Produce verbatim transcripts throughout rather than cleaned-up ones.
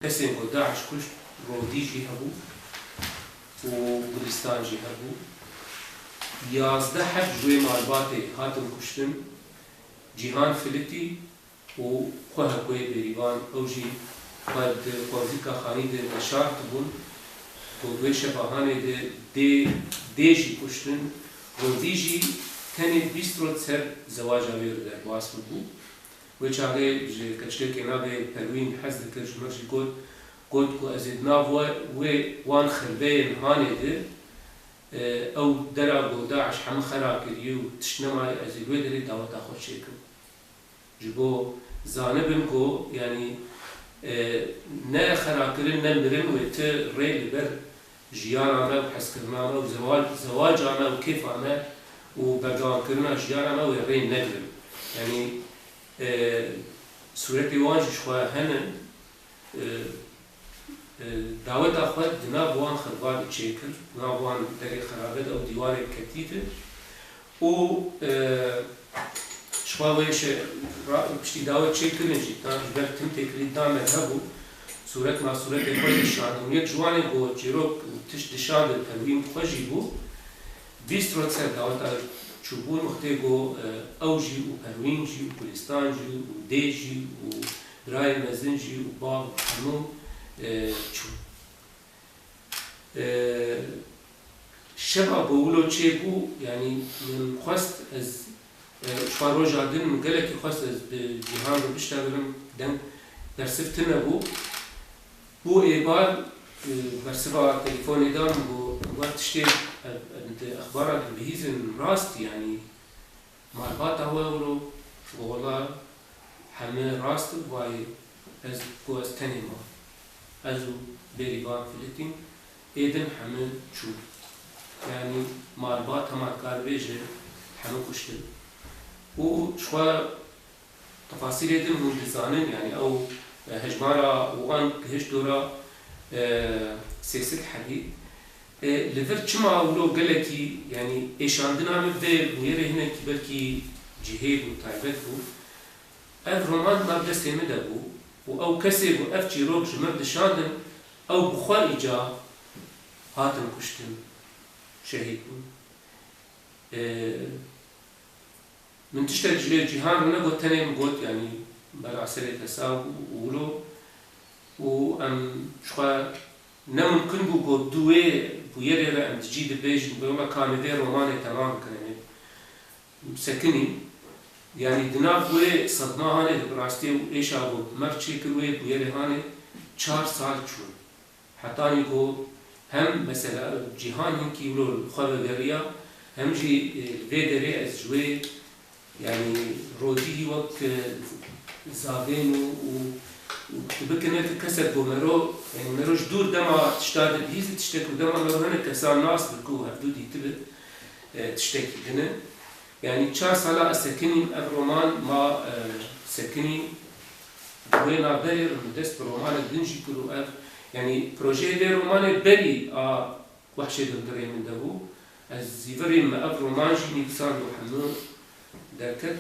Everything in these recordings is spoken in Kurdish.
Kesên ku DAIŞ kuşt, Rodî jî hebû û Gulistan jî hebû. Yazdeh heb ji wê malbatê hatin kuştin. Cîhan Filitî û Xwehekoyê Bêrîvan, ew jî xwe di qozîka xanî de veşartibûn ku wê şeva hanê de dê, dê jî kuştin. Rodî jî tenê bîst roj ser zewaja wê re derbas bûbû. Wê çaxê ji keçikekê navê Perwîn hez dikir, ji min jî got, got ku ez ê di nav we, wê wan xirbeyên hanê de, e, ew dera ku DAIŞ hemû xera kiriye û tişt nemaye, ez ê li wê derê daweta xwe çêkim. Ji bo zanibin ku, yanî, e, ne xera kirin, ne mirin wê ti rê li ber jiyana me û hezkirina me û zewa-, zewaca me û kêfa me û berdewamkirina jiyana me wê rê negirin. Yanî, e, sûretê wan jî ji xwe hene, e, e, daweta xwe di nav wan xirva de çêkir, di nav wan derê xerabe de ew dîwarê ketî de û, e, ji xwe wê şe-, ra-, piştî dawet çêkirin jî, ta ji ber tim têkilî da me hebû, sûret ma sûretê xwe jî şandin. Yek ji wan ê ku çîrok û tişt dişandin Perwîn xwe jî bû. Bîst roj ser daweta çûbûn wextê ku, e, ew jî û Perwîn jî û Gulistan jî û dê jî û birayê mezin jî û bav û hemû, e, çûn. E, şeva ku wilo çêbû, yanî min xwest ez, e, ji xwe roja din min gelekî xwest ez bi Cîhan re biştevirim, deng bersiv tune bû. Bû êvar, e, bersiva telefonê da min, got, got tiştê, e, e, di exbara de bihîzin rast, yanî malbata we wilo, got, wela heme rast e, vay ez, got, ez tenê mam. Ez û Bêrîvan Filitîn, ê din heme çûn. Yanî malbat hema dikar bêje heme kuştin. Û ji xwe Tefasîlê din hûn dizanin, yanî ew, e, hejmara wan gihişt dora, e, sê sed hebî. E, li vir çima wilo gelekî, yanî êşandina min vê bûyerê hinekî belkî cihê bû, taybet bû. Ev roman di nav destê min de bû û ew kesê ku ev çîrok ji min dişandin, ew bi xwe îca hatin kuştin, şehîd bûn. E, Min tiştek ji lê Cîhan re negot, tenê min got, yanî bela serê te sax bû û wilo û em ji xwe ne mumkin bû ku di wê bûyerê re em di cî de bêjin, bi wela ka em ê vê romanê temam bikin, em ê sekinîn. Yanî di nav wê sedma hanê de bi rastî û êşa ku mer çêkir wê bûyerê hanê çar sal çûn. Hetanî ku hem mesela Cîhan hinkî wilo li xwe vegeriya, hem jî, e, li vê derê ez ji wê, yanî Rodî wek, e, zavên û, û, û tu bikine tu kesek ku mero, yanî mero ji dûr dema tişta dibihîzî tiştek û dema mero hinek kesan nas diku hevdû dîtibi, e, tiştekî din e. Yanî çar sala ez sekinîm, ev roman ma, e, sekinî, wê navberê min dest bi romanek din jî kir û ev, yanî projeyê vê romanê berî a Wehşê di hundirê min de bû. Ez zîvirîm, min ev roman jî nivîsand û hemû derket.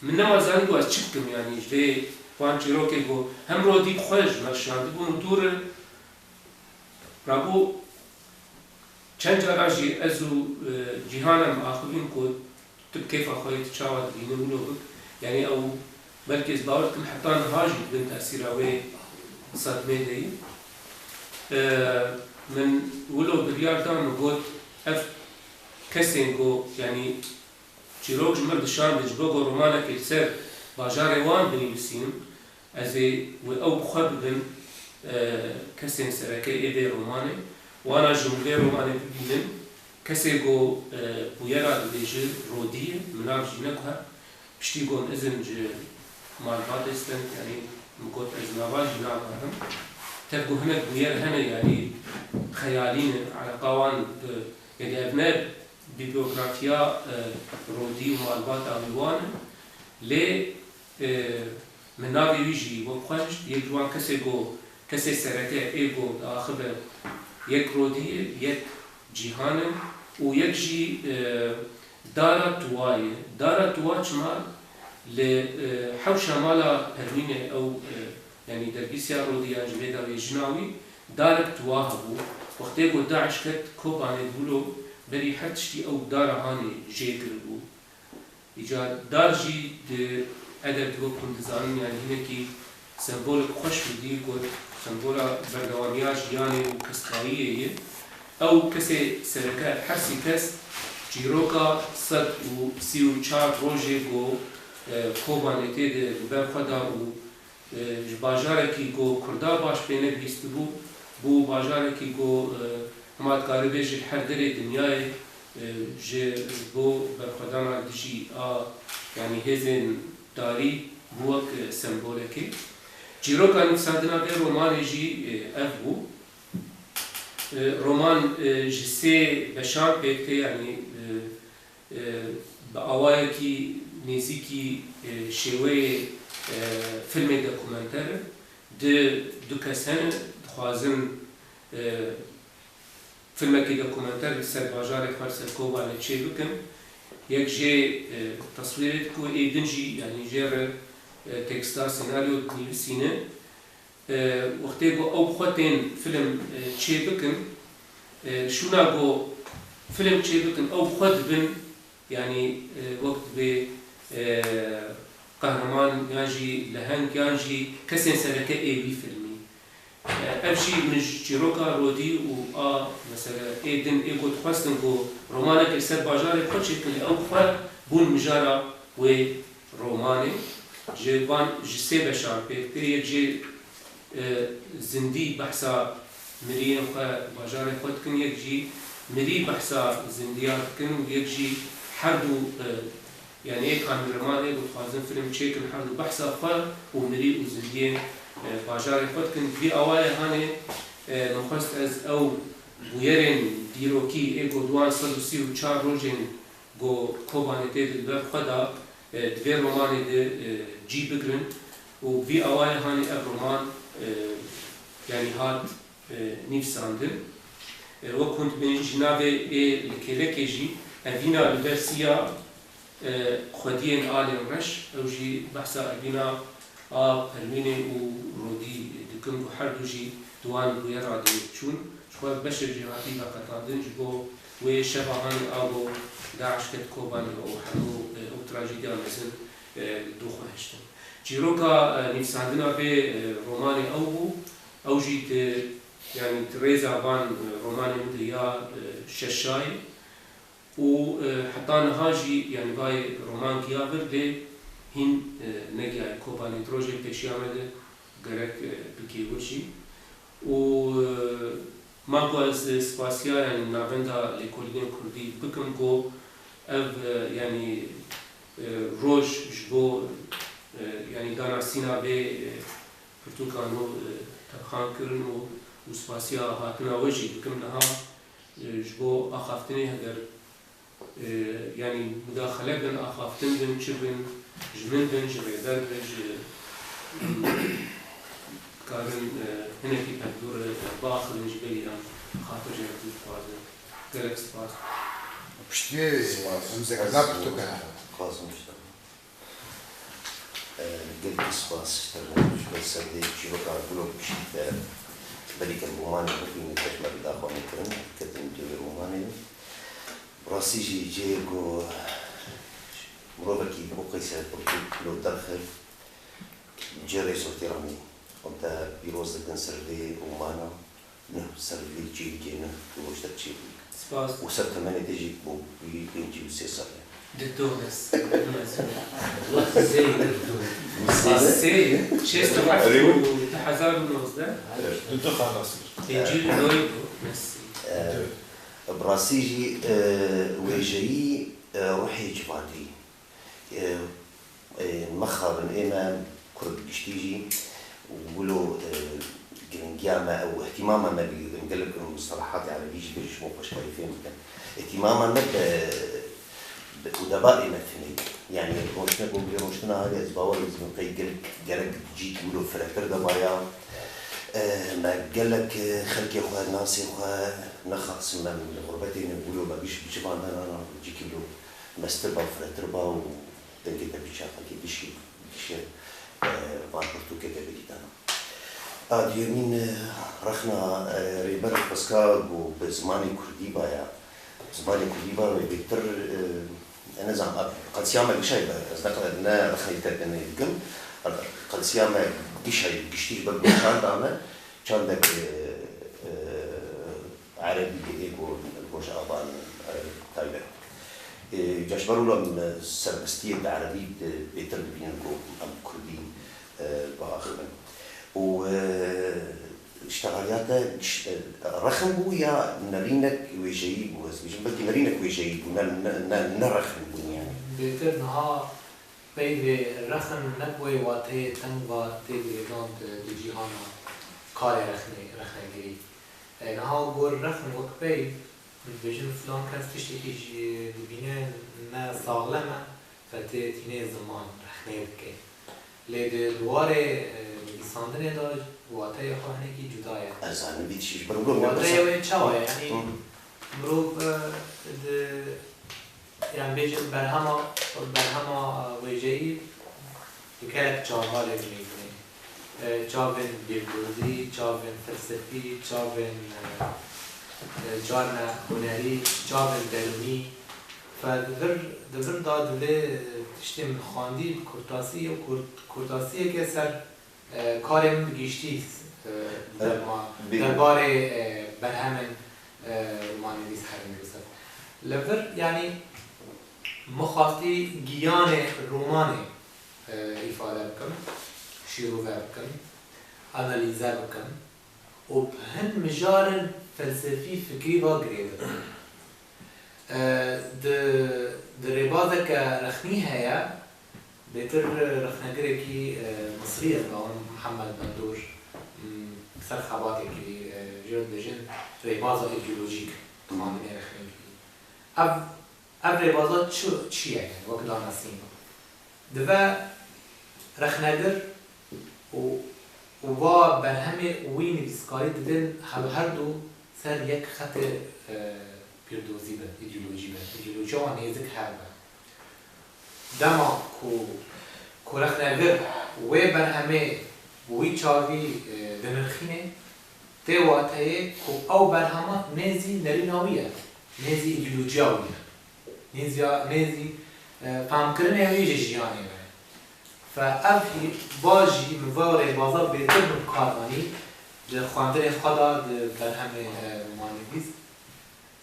Min nema zanîbû ez çi bikim, yanî ji vê wan çîrokê ku hem Rodî bi xwe ji me şandibûn û dûr e, rabû Çend cara jî ez û, e, Cîhan em axivîn ku tu bi kêfa xwe yê, tu çawa dibînî wilo bik. Yanî ew belkî ez bawer dikim heta niha jî di bin tesîra wê sedmê de yî. E, min wilo biryar da, min got ev kesên ku, yanî çîrok ji min dişandin ji bo ku romanekê li ser bajarê wan binivîsînim, ez ê wê ew bi xwe bibin, e, kesên sereke ê vê romanê. Wana jî hûn vê romanê bibînin. Kesê ku, e, bûyera dibêje Rodî ye, min nav jî neguhe. Piştî ku min izin ji malbatê stend, yanî min got ez nava jî naguherim. Tev ku hinek bûyer hene, yanî xeyalî ne, eleqa wan bi, yanî ev ne bîblografiya, e, Rodî û malbata wî wan e. Lê, e, min navê wî jî wek xwe hişt, yek ji wan kesê ku, kesê sereke ê ku diaxive yek Rodî ye, yek Cîhan e û yek jî, e, Dara Tuwa ye. Dara Tuwa çima li, e, hewşa mala Perwînê ew, e, yanî dergîsiya Rodî yan ji vê de wê jina wî, darek di wa hebû. Wextê ku DAIŞ ket Kobanê di wilo, berî her tiştî ew dara hanê jê kiribû. Îcar dar jî di edeb de wek hûn dizanin, yanî hinekî sembolek xweş û dî got, sembola berdewamiya jiyanê û keskayiyê ye. Ew kesê sereke her sî kes çîroka sed û sî û çar rojê ku, e, Kobanê tê de li ber xwe da û, e, ji bajarekî ku Kurda baş pê nebihîstibû, bû bajarekî ku, e, hema dikarî bêjî her derê dinyayê, e, ji bo berxwedana dijî a, yanî hêzên darî bû wek, e, sembolekê. Çîroka nivîsandina vê romanê jî, e, ev bû. E, roman, e, ji sê beşan pêk tê, yanî, e, e, bi awayekî nêzîkî, e, şêweyê, e, filmê dokumenter e. Di du kes hene, dixwazin, e, filmekî dokumenter li ser bajarê xwe, li ser Kobanê çê bikin. Yek jê, e, teswîrê dike û ê din jî, yanî jê re, e, teksta, senaryo dinivîsîne. E, wextê ku ew xwe tên film, e, çê bikin, e, şûna ku film çê bikin, ew xwe dibin, yanî, e, wek dibê, e, qehreman yan jî leheng yan jî kesên sereke ê wî filmî. E, ev jî min ji çîroka Rodî û a, mesela, ê din ê ku dixwestin ku romanekê ser bajarê xwe çêkin, lê ew xwe bûn mijara wê romanê. Ji van, ji sê beşan pêk tê. Yek jê, e, zindî behsa miriyên xwe, bajarê xwe dikin, yek jî mirî behsa zindiya dikin û yek jî her du, e, yanî ê kameramanê ku dixwazin film çêkin, her du behsa xwe û mirî û zindiyên, e, bajarê xwe dikin. Bi vî awayê hanê, e, min xwest ez ew bûyerên dîrokî ê ku di wan sed û sî û çar rojên ku Kobanê tê de li ber xwe da, e, di vê romanê de, e, cî bigirin û bi vî awayê hanê ev roman, e, yanî hat, e, nivîsandin. E, wek hûn dibînin jî navê ê li kêlekê jî Evîna li ber siya, e, xwediyên alên reş, ew jî behsa Evîna a Perwînê û Rodî dikin ku her du jî di wan bûyera de çûn. Ji xwe beşek jî hatî veqetandin ji bo wê şeva hanê a ku DAIŞ ket Kobanê û hemû, e, ew trajediya mezin, e, li dû xwe hiştin. Çîroka, e, nivîsandina vê, e, romanê ew bû. Ew jî di, yanî di rêza van, e, romanên min de ya, e, şeşayê. Û, e, heta niha jî, yanî vayê roman giya vir lê hîn, e, negiyaye Kobanê. Di rojê pêşiya me de gerek, e, bikê wir jî. Û, e, ma ku ez, e, spasiya, yanî navenda lêkolînên kurdî bikim ku ev, e, yanî, e, roj ji bo, e, yanî danasîna vê, e, pirtûkan û, e, terxan kirin û, û spasiya hatina we jî dikim niha, e, ji bo axaftinê heger, e, yanî mudaxele bin, axaftin bin, çi bin, ji min bin, ji rêber bin, ji, dikarin, e, hinekî pevdûr, e, biaxivin ji berî em xatir ji hev dixwazin. Gelek spas. Piştî Spas. Em zêde Spas. Pirtûkan. Xwazim ji te. Gelkî spas ji te re ji ber ser vê çîroka gulo piştî te berî ke romanê bixwîne, te ji me re daxwaza kirin, ketin di wê romanê de. Bi rastî jî cihê ku mirovekî bo qeyse pirtûk lo derxist, cihê rêz û îhtîramî. Em te pîroz dikin ser vê romana. Neh ser vê çîrokê neh û roj te çêbû. Spas. Û ser temenê te jî bo wî pêncî û sê sal e. Di tu mes. Wextî sê yî. Spas sê yî. Şêst û heft Erê û wî? Du hezar û nozdeh. Di tu xalas kir. Pêncî û doyî bû. Mes. Ee, bi rastî jî, e, wêjeyî, e, ruhê civatî. E, e, mixabin ê me Kurd giştî jî wilo, e, giringiya me ew îhtîmama me bigihînin, gelek mustelehatê erebî jî bêjin ji bo xweşkarî fêm bikin. Îhtîmama me bi, bi udeba ê me tune ye. Yanî rojne ku bi rojtina hale ez bawer dibim qey gelek, gelek cî wilo firehtir de baya. E, me gelek, e, xelkê xwe, nasê xwe nexasim, me li xurbetê ne wilo me giş bi civan de nana cîkî wilo mestir ba, firehtir ba û dengê te bi çaxekî gişkî gişe, e, van pirtûkê te bidî te na. A duyemîn, e, rexna, e, Rêber Xwezka ku bi zimanê kurdî baya. Zimanê kurdî ba wê bêtir, e, ez nizanim, a, qelsiya me gişay be, ez ne qe-, ne rexneyî te pê neyê dikim. Qelsiya me gişay, giştî ji ber ku çanda me, çandek, e, e, erebî ê ku roj avan, e, taybet. E, ji ber wilo em serbestiyê bi erebî, e, bêtir dibînin ku em kurdî, e, biaxivin. Û, e, îştexaliya te giş-, e, rexn bû ya nerînek wêjeyî bû? Ez dibêjim belkî nerînek wêjeyî bû, ne, ne, ne, ne rexn bûn yani. Bêtir niha peyvê rexn ne bi wê wateyê teng ve tê girêdan di, di cîhana karê rexnê, rexnegirî. E, niha gor rexn wek peyv, dibêjin filan kes tiştekî jî dibîne ne saxlem e, fe tê tînê ziman rexnê dike. Lê di, di warê, e, nivîsandinê de wateyê xwe hinekî cuda ye. Ez zanim vî tiştî ji ber wilo me Wateyê pirsa- wê çawa ye? Yanî Hı. mirov, e, di, yanî bêjin berhema, berhema, e, wêjeyî bi gelek çava lê dinêzîne. E, çavên bîrdozî, çavên felsefî, çavên, e, e, carna hunerî, çavên derûnî. Fe di vir, di vir de divê, e, tiştê min xwendî bi kurtasî û kurt-, kurtasiyeke ser, e, karê min bi giştî, e, E, derma, bê- derbarê, e, berhemên, e, romanivîs Herîm Yûsef. Li vir, yanî, min xwestî giyanê romanê, e, îfade bikim, şîrove bikim, analîze bikim û bi hin mijarên felsefî, fikrî ve girê bikim. E, di, di rêbazeke rexnî heye, bêtir rexnegirekî, e, Misrî ye, bi navê Mihemed Bendûr, m, ser xebatekî, e, jê re dibêjin rêbaza îdeolojîk, xwendinê rexnegirî. Ev, ev rêbaza çi, çi ye, yani, wek danasîn? Dibe rexnegir û, û va berhemê û wî nivîskarî dibên hev her du ser yek xetê, e, bîrdozî be, îdeolojî be. Îdeolojiya wan nêzik hev be. Dema ku, ku rexnegir wê berhemê bi wî çavî, e, dinirxînê, tê wateyê ku ew berhema nêzî nerîna wî ye, nêzî îdeolojiya wî ye, nêzî, nêzî, e, fehmkirinê wî ji jiyanê ve ye. Fe ev hî, va jî min va rêbaza bêtir bi kar anî di xwendinê xwe de, di berhemê, e, romanivîs.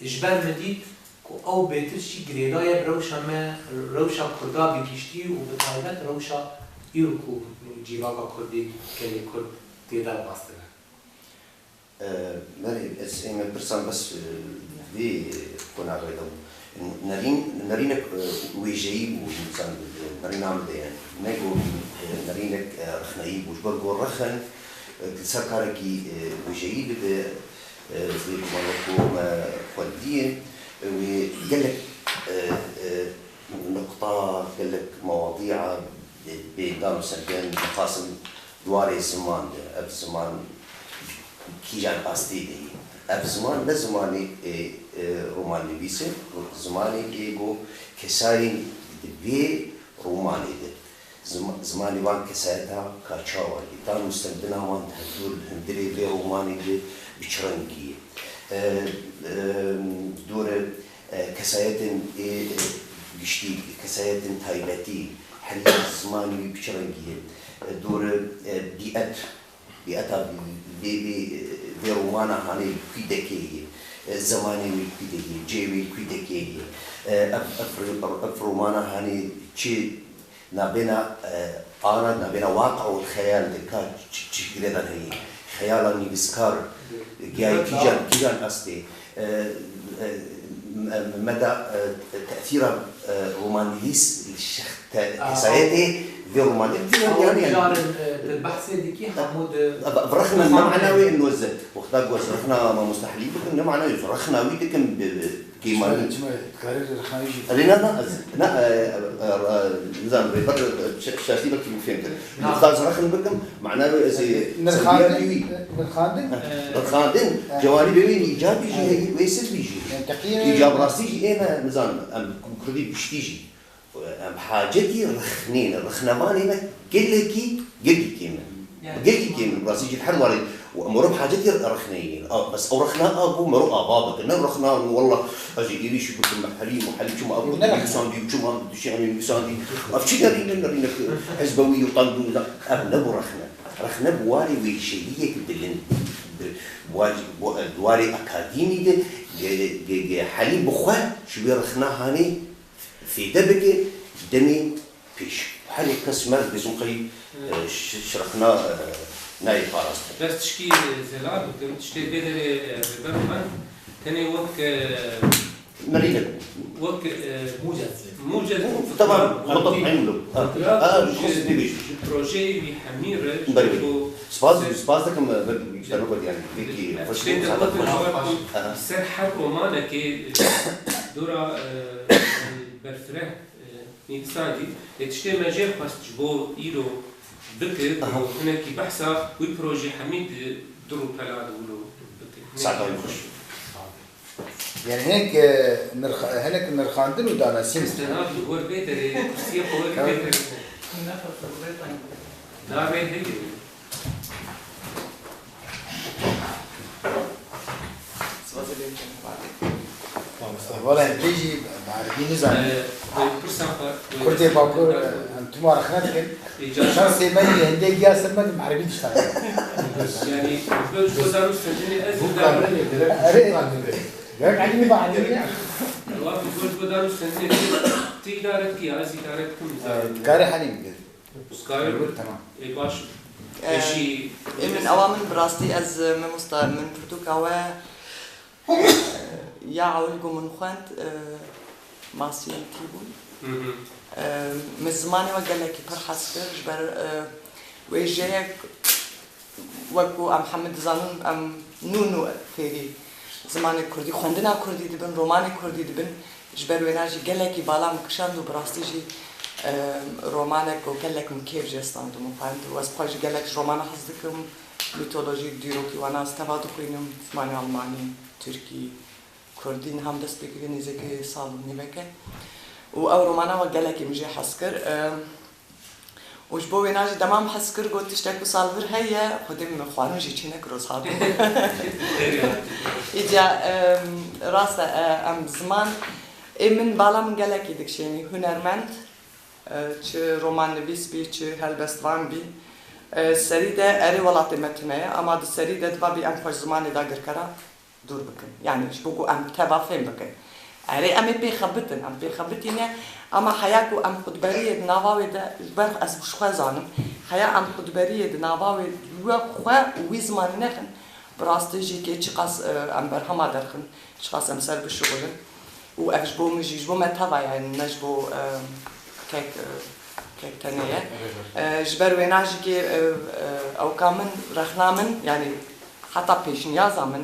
Ji ber min dît ku ew bêtir jî girêdaye bi rewşa me, rewşa Kurda bi giştî û bi taybet rewşa îro ku cîvaka Kurdî, gelê Kurd tê derbas dibe. E, belê, ez ê me pirsan bes, e, vê qonaxê de bû. Nerîn-, nerînek, e, wêjeyî bû, însan, e, nerîna min de yani. Ne ku, e, nerînek, e, rexneyî bû. Ji ber ku rexn, e, li ser karekî, e, wêjeyî dibe, e, vê guman wek ku me xwendiye, e, wê gelek, e, e, nuqta, gelek mewadîa bê-, bêndan û sergem dixwazim di warê ziman de. Ev ziman kîjan astê de ye? Ev ziman ne zimanê, e, e, romannivîs e, zimanê ê ku kesayên di vê romanê de. Zima-, zimanê wan kesayeta ka çawa ye? Tan û stendina wan di hevdûr, di hundirê vê romanê de bi çi rengî ye? E, e, dore, e, kesayetên ê, e, giştî, kesayetên taybetî, herî zimanê wî bi çi rengî ye? E, dore, e, bîet, bîeta vê, vê, vê romana hanê li kû dekê ye? E, zemanê wê li kû de ye? Cihê wê li kû dekê ye? E, ev, ev, ev romana hanê çi Nabêna, e, ana, nabêna waqi û xeyal de ka çi, çi girêdan heye? Xeyala nivîskar, giyayî kîjan, kîjan astê? E, e, me, me da, e, tesîra, e, romannivîs li şex-, te-, kesayetê vê romanê. Ew yani, yani, mijarên, e, tu behsê dikî hemû di Ev, ev rexna ne mana wê ino ez wexta ku ez rexna mamoste Helî bikim, ne mana wê rexna wî dikim bi, bi Kêmalî. Çima, çima dikarî rexna wî jî? Erê, na, na, ez, na, e, e, e, nizam, rêber, e, şa-, şaştî belkî min fêm kir. Na. Wexta ez rexn bikim, mana wê ez ê Nirxandin, serbiyatî wî. Nirxandin? Heh, nirxandin, Heh. Cewanîbê wê îcabî jî Heh. heye, wê selbî jî. Yani, teqîyê Îcab rastî jî ê me, nizam, em kurdî giştî jî. Em hacetî rexnê ne, rexnevanê me gelekî, gelekî me. Gelkî kêm in, rastî jî her warê û mero bi hacetê rexneyê. A, bes ew rexna a ku mero ava bike. Ne rexna ku walla ez ê êrîşî bikim, me helî û helî çima ev Ne gotî rexna. Nivîsandî û çima dişiyanê nivîsandî. Ev çi nerîne, nerîne hizbewî û qandûn da. Ev ne bo rexne. Rexne bi warê wêşeyiyek bilind. Bi, bi war-, bo, bi warê akadîmî de, ge, ge, ge helî bi xwe ji wê rexna hanê fêde bike, demê pêş. Her yek kes merv dizin qey, e, ş-, şirxina, e, nayê parastin. Bes tişkî, e, zelal bikim, tiştê bê derê, e, bi ber xwe, tenê wek, e, Merî ne. Wek, e, Mûcez. Mûcez. Tamam, mutlak emin ol. Ha, ha, ji xwe bibêjin. Ji projeyê wî hemî re, Berê. Ji bo Spas, spas dikim, e, ber, ber, ber, yani, peki, Tiştê hoş te geldin. Wek, aha. Ser her romanekê, e, dora, e, berfireh, e, nivîsandî, lê tiştê me jê xwest ji bo îro bike, ku Aha. Hinekî behsa wî projê hemî di du rûpela de wilo bike. Saetayê xweş. Yani hinek, e, nirx-, hinek nirxandin û danasîn. Cenab li gor bê derê, kursiyê xwe wek Tamam. bê derê. Nefes li gor bê. Navê heye. Valla em pê jî bi erebî nizanin. Ee, pirsa xwe, Kurdê Bakur, em tuma rexne dikin. Îcar. Şansê me jî hindê giya ser me, em erebî diştanê. Yani, ji bo zanû sendinê ez Bu idare. Kamerayı direkt Erê. Gerek erebî ba erebî ne? Wa, ji bo zanû sendinê tu idare dikî ya, ez idare dikim. Ee, dikare helî min. Tamam. Ê, baş. Ee, Eşî ê min, ewa min bi rastî ez, e, mamosta min pirtûka we, e, ya ewil ku min xwend, e, masiyên tî bûn. Hı hı. E, min zimanê we gelekî pir hez kir, ji ber, e, wêjeyek wek ku em hemî dizanin, em nû nû fêrî zimanê kurdî, xwendina kurdî dibin, romanê kurdî dibin. Ji ber wêna jî gelekî bala min kişand û bi rastî jî, e, romanek ku gelek min kêf jê stand û min xwend û ez bi xwe jî gelek ji romana hez dikim, mîtolojî, dîrokî wana ez teva dixwînim, zimanê almanî, tirkî, kurdî, niha min dest pê kiriye nêzîkî sal û nîvek e. Û ew romana we gelekî min jê hez kir. E, Û ji bo wêna jî dema min hez kir, got, tiştek wisa li vir heye, xwedê min xwarin jî çê nekir û ez hatim. Îca, em, rast e, e, em ziman, ê min bala min gelekî dikişênî, hunermend, e, çi romannivîs bî, çi helbestvan bî. E, serî de erê welatê me tune ye, ama di serî de diva bî em xwe ji zimanê dagirkera dûr bikin. Yanî ji bo ku em teva fêm bikin. Erê, em ê pê xebitin, em pê xebitîne, ama heya ku em xwedberiyê di nava wê de, ji ber ez ji xwe zanim, heya em xwedberiyê di nava wê we xwe û wî zimanî nexin, bi rastî jî kê çiqas, e, em berhema derxin, çiqas em ser bişuxulin. Û ev ji bo min jî, ji bo me teva ye, ne ji bo, e, kek, e, kek tenê ye. E, ji ber wêna jî kê, e, e, ewka min, rexna min, yanî heta pêşniyaza min,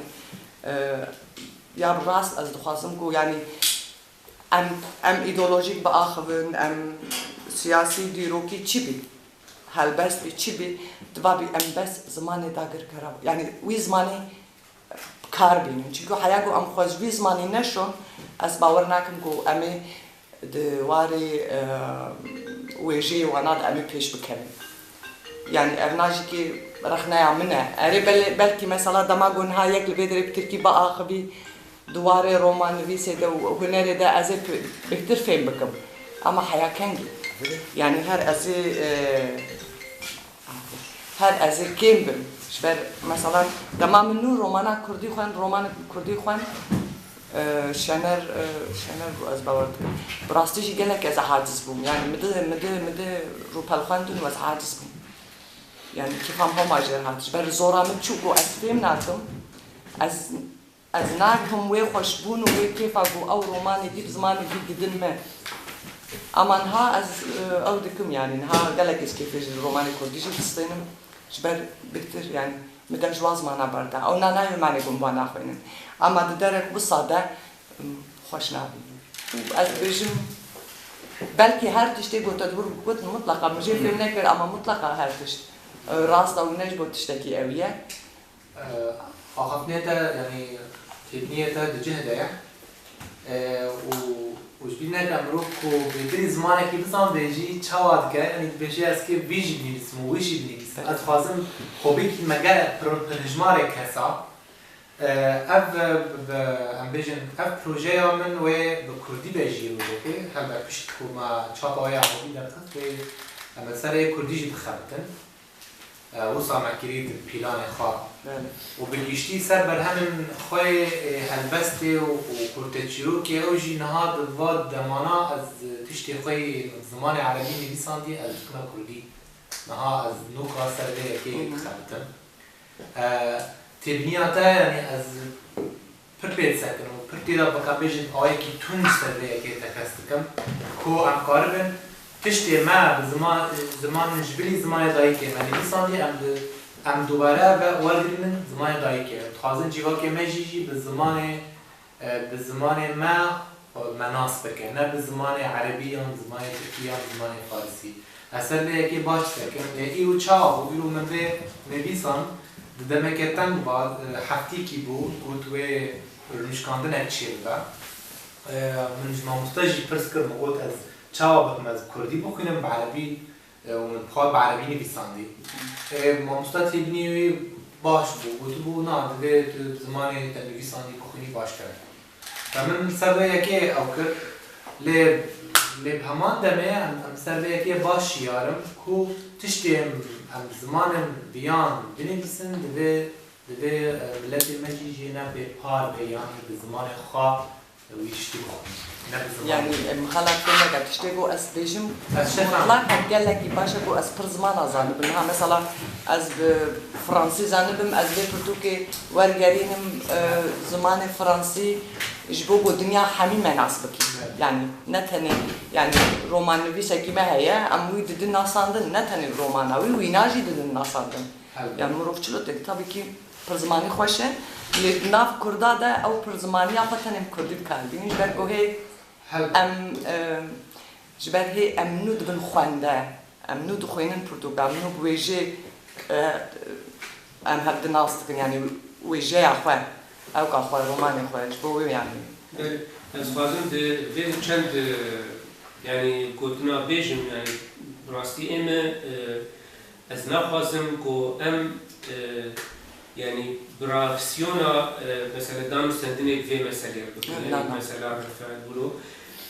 e, ya bi rast ez dixwazim ku, yanî em, em îdeolojîk biaxivin, em siyasî, dîrokî çi bî, helbest bî, çi bî, diva bî em bes zimanê dagirkera, yanî wî zimanê bi kar bînin. Çunku heya ku em xwe ji vî zimanî neşon, ez bawer nakim ku em ê di warê, e, wêjeyê wana de em ê pêş bikevin. Yanî ev najikê rexneya min e. Erê, belê, belkî mesela dema ku niha yek li vê derê bi tirkî biaxivî, di warê romannivîsê de û hunerê de ez ê pi-, bêhtir fêm bikim. Ama heya kengî. Yanî her ez ê, e, Her ez ê kêm bim. Ji ber, meselan, dema min nû romana kurdî xwend, romanê kurdî xwend, e, Şener, e, Şener bû, ez bawer dikim. Bi rastî jî gelek ez aciz bûm. Yanî min di, min di, min di rûpelxwendin û ez aciz bûm. Yanî kêfa min hema jê re hat. Ji ber zora min çû ku ez fêm nakim. Ez Ez nakim wê xweşbûn û wê kêfa ku ew romanê dî bi zimanê dî didin me. Ama niha ez, e, ew dikim, yanî niha gelek ez kêfê ji romanê kurdî jî distênim. Ji ber bêhtir, yanî min dev ji wan zimana berda. Ew na nayê min ku min wan naxwînin. Ama di derek wisa de, em, xweş nabînim. Û ez dibêjim, belkî her tiştê ku te di wir got, mutleqa min jê fêm nekir, ama mutleqa her tişt, e, rast e û ne ji bo tiştekî ewî ye. Axaftinê te, yanî têbiniyê te di cih de ye, e, û Û ji bîr neke mirov ku bêtirî zimanekî bizan bêjî çawa dike, yanî dibêje ez kê vî jî binivîsim û wî jî binivîsim. Ez dixwazim xwe bikîme gel pir-, pirhijmarê kesa. E, ev, e, bi, em bêjin, ev projeya min wê bi kurdî be jî rojekê. Helbet pişt ku me çapa wê ya hevî derxist, wê em li ser ê kurdî jî bixebitin. E, wisa me kirî di planê xwe. Belê. Û bi giştî ser berhemên xwe yê, e, helbestê û, û kurteçîrokê ew jî niha di va demana ez tiştê xwe yê zimanê erebî nivîsandî, ez dikime kurdî. Niha ez nûka ser vê yekê Hı hı. dixebitim. E, têbiniya te, yanî ez pir pê disekin û pir tê de bika bêjin awayekî tund ser vê yekê tekez dikim ku em karibin tiştê me bi ziman, ziman ji bilî zimanê dayikê me nivîsandî, em di, em dubare ve wergirînin zimanê dayikê. Em dixwazin civakê me jî jî bi zimanê, e, bi zimanê me, e, me nas bike, ne bi zimanê erebî yan zimanê tirkî yan zimanê farisî. Ez ser vê yekê baş disekim. Lê îro çawa bû? Îro min vê nivîsan di demeke teng va, e, heftîkî bû, got wê rûnişkandinek çêbibe. E, min ji mamoste jî pirs kir, min got ez çawa bikim, ez kurdî bixwînim, bi erebî, e, û min xwe bi erebî nivîsandî. E, mamoste têbinî wî baş bû, gotibû na, divê tu bi zimanê te nivîsandî bixwînî baştir e. Ve min ser vê yekê ew kir, lê, lê bi heman demê em, em ser vê yekê baş şiyar im ku tiştê em, em bi zimanên viyan binivîsin, divê, divê, e, miletê me jî jê ne bê par be, yanî bi zimanê xwe wî tiştî bixwe, ne bi zimanê. Yanî, e, mixalat pê neke, tiştê ku ez dibêjim, Ez şefam. mutlaq gelekî baş e ku ez pir ziman zanibim. Ha, mesela, ez bi fransî zanibim, ez vê pirtûkê wergerînim, e, zimanê fransî ji bo ku dinya hemî me nas bikî. Evet. Yanî ne tenê, yanî romannivîsekî me heye, em wî didin nasandin, ne tenê romana wî, wîna jî didin nasandin. Helbet. Yanî mirov çilo têk, tabii ki pir zimanî xweş e. Lê di nav kurda de ew pir zimaniya xwe tenê bi kurdî dikar bînin. Ji ber ku hê Helbet. em, e, ji ber hê em nû dibin xwende. Em nû dixwînin pirtûka, em nû bi wêjê, e, em hev di nas dikin, yanî wêjeya xwe, ewka xwe, romanê xwe, ji bo wê yanî. Belê, ez dixwazim di vê çend, e, yanî gotina bêjim, yanî bi rastî ê me, e, ez naxwazim ku em, e, yanî bi reaksiyona, e, mesela danûstendinê bi vê meselê re bikin, Na, na, yanî na. mesela referandûm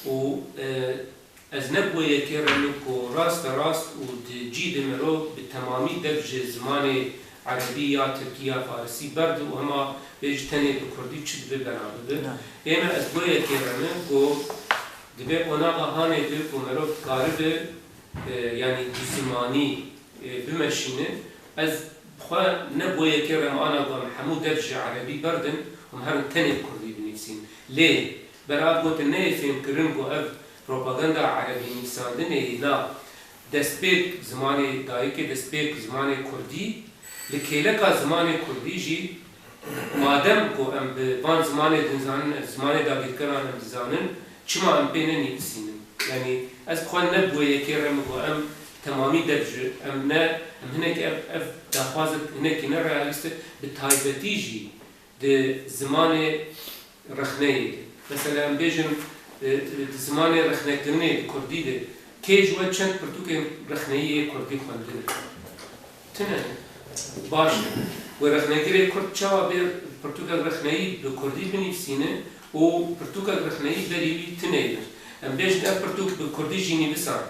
û, e, Ez ne bi wê yekê re me ku raste rast û di cî de mirov bi temamî dev ji zimanê erebî ya tirkî ya farisî berde û hema bê ji tenê bi kurdî çi dibe bela bibe. Na. Ê me ez bi wê yekê re me ku di vê qonaxa hanê de ku mirov dikaribe, e, yanî duzimanî, e, bimeşîne, ez bi xwe ne bi wê yekê re me ana ku em hemû dev ji erebî berdin û em herin tenê bi kurdî binivîsîn. Lê Bera ev gotin neyê fêmkirin ku ev propaganda erebînivîsandinê yê na destpêk zimanê dayikê, destpêk zimanê kurdî, li kêleka zimanê kurdî jî madem ku em bi van zimanê din zanin, ev zimanê dagirkeran em dizanin, çima em pê nenivîsînin? Yanî ez bi xwe ne bi wê yekê re min got em temamî dev ji em ne, em hinekî ev, ev daxwazek hinekî ne realîst e, bi taybetî jî di zimanê rexneyê de. Mesela em bêjin, e, e, di zimanê rexnekirinê di kurdî de, kê ji we çend pirtûkên rexneyî yê kurdî xwendine? Tune ne. Baş e. Wê rexnegirê kurd çawa bê pirtûkek rexneyî bi kurdî binivîsîne û pirtûkek rexneyî berî wî tune ye? Em bêjin ev pirtûk bi kurdî jî nivîsan.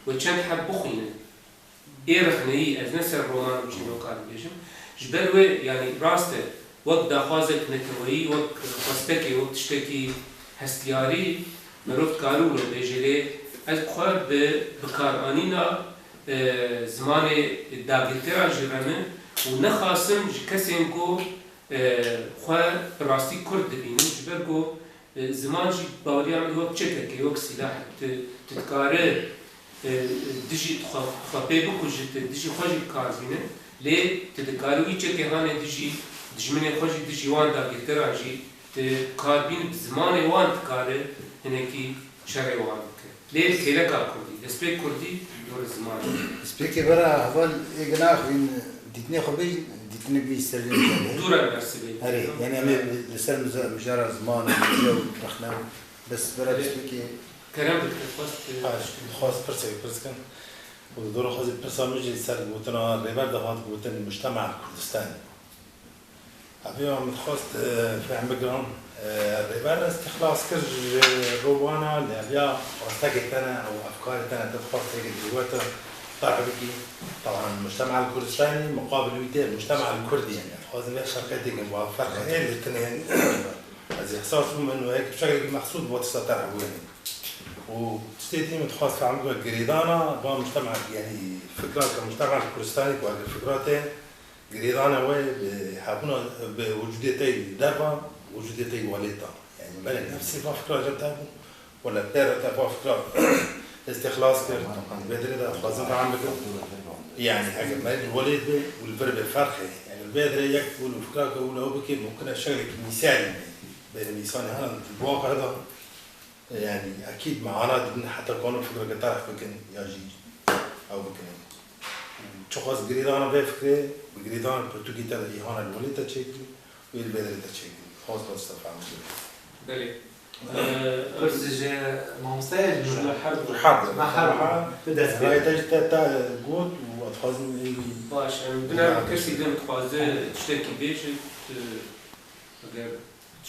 Wê çend heb bixwîne? Ê rexneyî, ez ne ser roman û çîrokan dibêjim, ji ber wê, yanî rast e, wek daxwazek neteweyî, wek xwestekê, wek tiştekî hestiyarî, mirov dikare wilo bêje, lê ez bi xwe bi bikaranîna, e, zimanê dagirkeran jî re me û nexasim ji kesên ku, e, xwe bi rastî kurd dibînin, ji ber ku E, ziman jî baweriya min wek çekek e, wek sîlahek. Tu, tu dikare, e, dijî xwe, xwe pê bikuje, tu dijî xwe jî bi kar bîne. Lê tu dikare wî çekê hanê dijî dijminê xwe jî, dijî wan dagirkeran jî tu bi kar bîne, bi zimanê wan dikare hinekî şerê wan bike. Lê li kêleka kurdî, destpêk kurdî, dor ziman. Destpêkê bera heval ê gina xwîn dîtinê xwe bêjin, dîtinek bî ser vê mijarê. Dû re li ber sibê. Erê, yanî em ê li ser miza-, mijara ziman û wêje û rexne û bes bera Erê. destpêkê Kerem bike, dixwest, e, Ha, ez dixwest pirsek pirs kim. Û di dora xwe zî pirsa min jî ser gotina Rêber de hat gotin Mujtema Kurdistanê. Ev ya min dixwest, e, fehm bigiran. E, Rêber estixlas kir ji rowana, lê ev ya xwestekê te ne, ew efkarê te ne, te dixwest êkê dirûhê te terh bikî. Taban Mujtema Kurdistanê muqabil wî tê Mujtema Kurdî, yani. Dixwazin vê ferqê têkin, wa ferqê heye lê tune, yani. Ez ê hesas bûm, min wek şeklekî mexsûs bo tişta terh bû, yani. Û tiştê din min dixwest fehm bikim, girêdana ba mujtema, yani fikra ke mujtema Kurdistanê ku eger fikra te girêdana wê bi hebûna, bi wicûdê te derva, wicûdê te welêta. Yani belê nefsê va fikra ce te bû, wala pêre te va fikra îstîxlas kir. Vê derê de dixwazim fehm bikim. Yani eger me li welêt be û li vir be ferqê. Yani vê derê yek û li fikra ke û li ew bike mumkin e şeklekî mîsalî be. Belê mîsalî hene di waqe de. Yani, ekîd me ana dibin heta kano fikreke terh bikin ya jî ew bikin. Çiqas girêdana vê fikrê, bi girêdana pirtûkê te de îhana li welê te çêkirî û li vê derê te çêkirî. Xwest xwest te fehm bikin. Belê. Ee, Pirs ji mamosteyê ji me her du. Her du. Me her du. Bi dest pê. Rayê te jî te, te got û ez dixwazim ê wî Baş, em biner kesî din dixwaze tiştekî bêje, tu, eger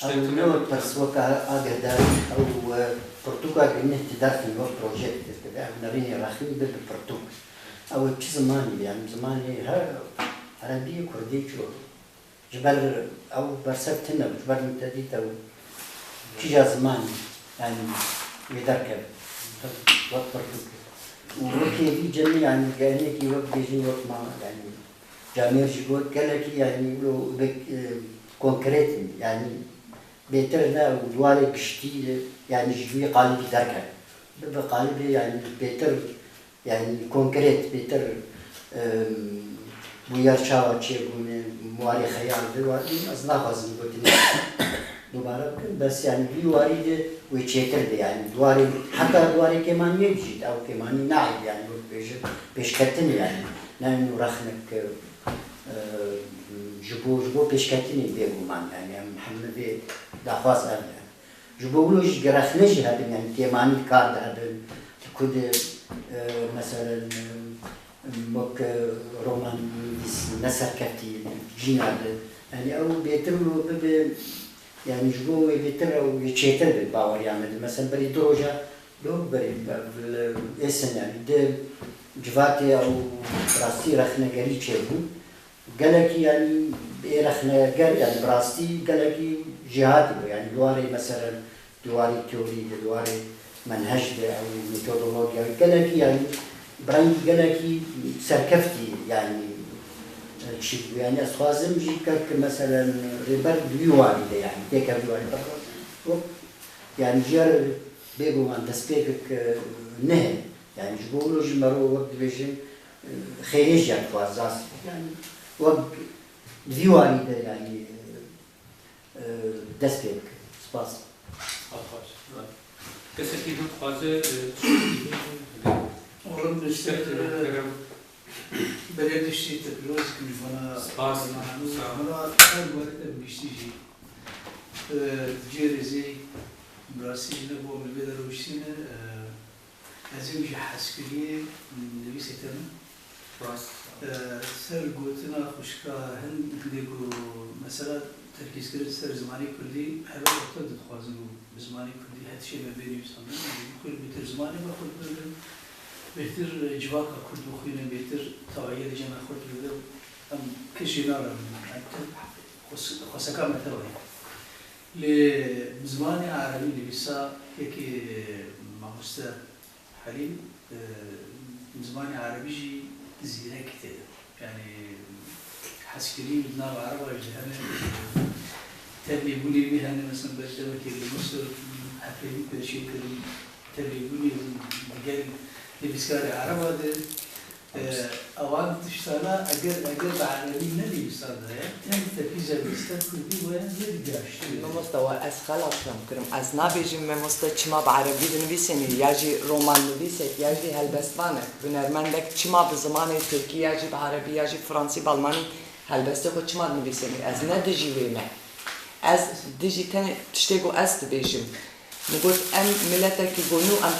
Ew ne wek pirs, wek a-, agahdarî, ew, e, pirtûka ku neh tu derxîn wek projeyek, tu, tu, ew nerînê rexnî bi, bi pirtûk. Ew ê çi zimanî be, yani zimanê her erebî, kurdî, çi? Ji ber ew bersev tune bû, ji ber min te dît ew kîja zimanî, yani wê derkeve. Wek pirtûk. Û wekî vî cemî, yani gehnekî wek bêjin wek ma, yani Camêr ji bo gelekî, yanî, wilo bek, e, konkret in, yanî, bêtir ne û di warê giştî, e, yanî, ji wî qalibî derkeve. Bi, bi qalibê, yanî, bêtir, yanî, konkret, bêtir, e, bûyer çawa çêbûne, warê xeyal de, wa-, ez naxwazim gotinê dubare bikim, bes, yanî, vî warî de wê çêtir be, yanî, di warê, heta di warê kêmaniyê de jî, ew kêmanî neeybî, yanî, wek bêjin, pêşketinê, yanî. Ne û rexnek, e, ji bo, ji bo pêşketinê bêguman, yani em hemî vê daxwaz ev ne. Ji bo wilo jî gerexne jî hebin, yani kêmanî kar de hebin, ku de, e, meselen, e, wek, e, roman nivîs ne serkeftî cîna de, yani ew bêtir wilo bibe, yani ji bo wê bêtir ew wê çêtir be baweriya me de. Meselen berî du roja Yok, berî, ê sene, di civatê ew rastî rexnegerî çêbû. Gelekî, yanî, ê rexneger, yanî, bi rastî gelekî jêhatî bû. Yanî, di warê, meselen, di warê teorî de, di warê menhec de, ew metodolojiya, gelekî, yanî, bi rengî gelekî serkeftî, yanî, çi bû. Yanî, ez dixwazim jî ke, ke, meselen, Rêber di wî warî de, yanî, têkevî warî de. Wek Yani ji yer bêguman destpêkek, e, nehê. Yani ji bo wilo jî mero wek dibêjin, e, xêrê jî ya dixwaz zas. Yani wek di vî warî de yani, e, dest pê bike. Spas. Xweş. Kesekî din dixwaze, e, tiştekî bêje? Oğlum, Tiştek, işte, e, kerem. Belê tiştî te pîroz dikim ji bona Spas. Hemû Sağ ol. Hemû her werek em giştî jî. Cê rêzê bi rastî ji ne bo min vê de rûniştîne, ez ê wî ji hezkiriyê nivîsê te min. Spas. Ser gotina xwişka hin hindê ku mesela terkîzkirin ser zimanê kurdî, heve orta dixwazin û bi zimanê kurdî hetişê me bê nivîsandin, bixwînin bêtir zimanê me xurt bibe, bêtir civaka kurd bixwînin, bêtir tawayî cem me xurt bibe, em kişî narin, em tev xwes-, xweseka me tev e. Lê bi zimanê erebî nivîsa yekê mamoste Helîm, e, zimanê erebî jî zîrek tê de. Yanî hezkirî û di nav ereba jî hene, tevlîbûnê wî hene, mesela ber demekê li Misir hevpeyvî pêşê kirin, tevlîbûnê digel nivîskarê ereba de, e, ewan tiştana eger, eger bi erebî nenivîsandaya, tenê tepîza nivîskar kurdî waya nedigaştiye. Mamoste, wa ez xelat fem kirim. Ez nabêjim mamoste çima bi erebî dinivîsênî, ya jî romannivîsek, ya jî helbestvanek, hunermendek çima bi zimanê tirkî ya jî bi erebî ya jî fransî bi almanî helbestê xwe çima dinivîsênî. Ez ne dijî wê me. Ez dijî tenê tiştê ku ez dibêjim. Min got em miletekî ku nû em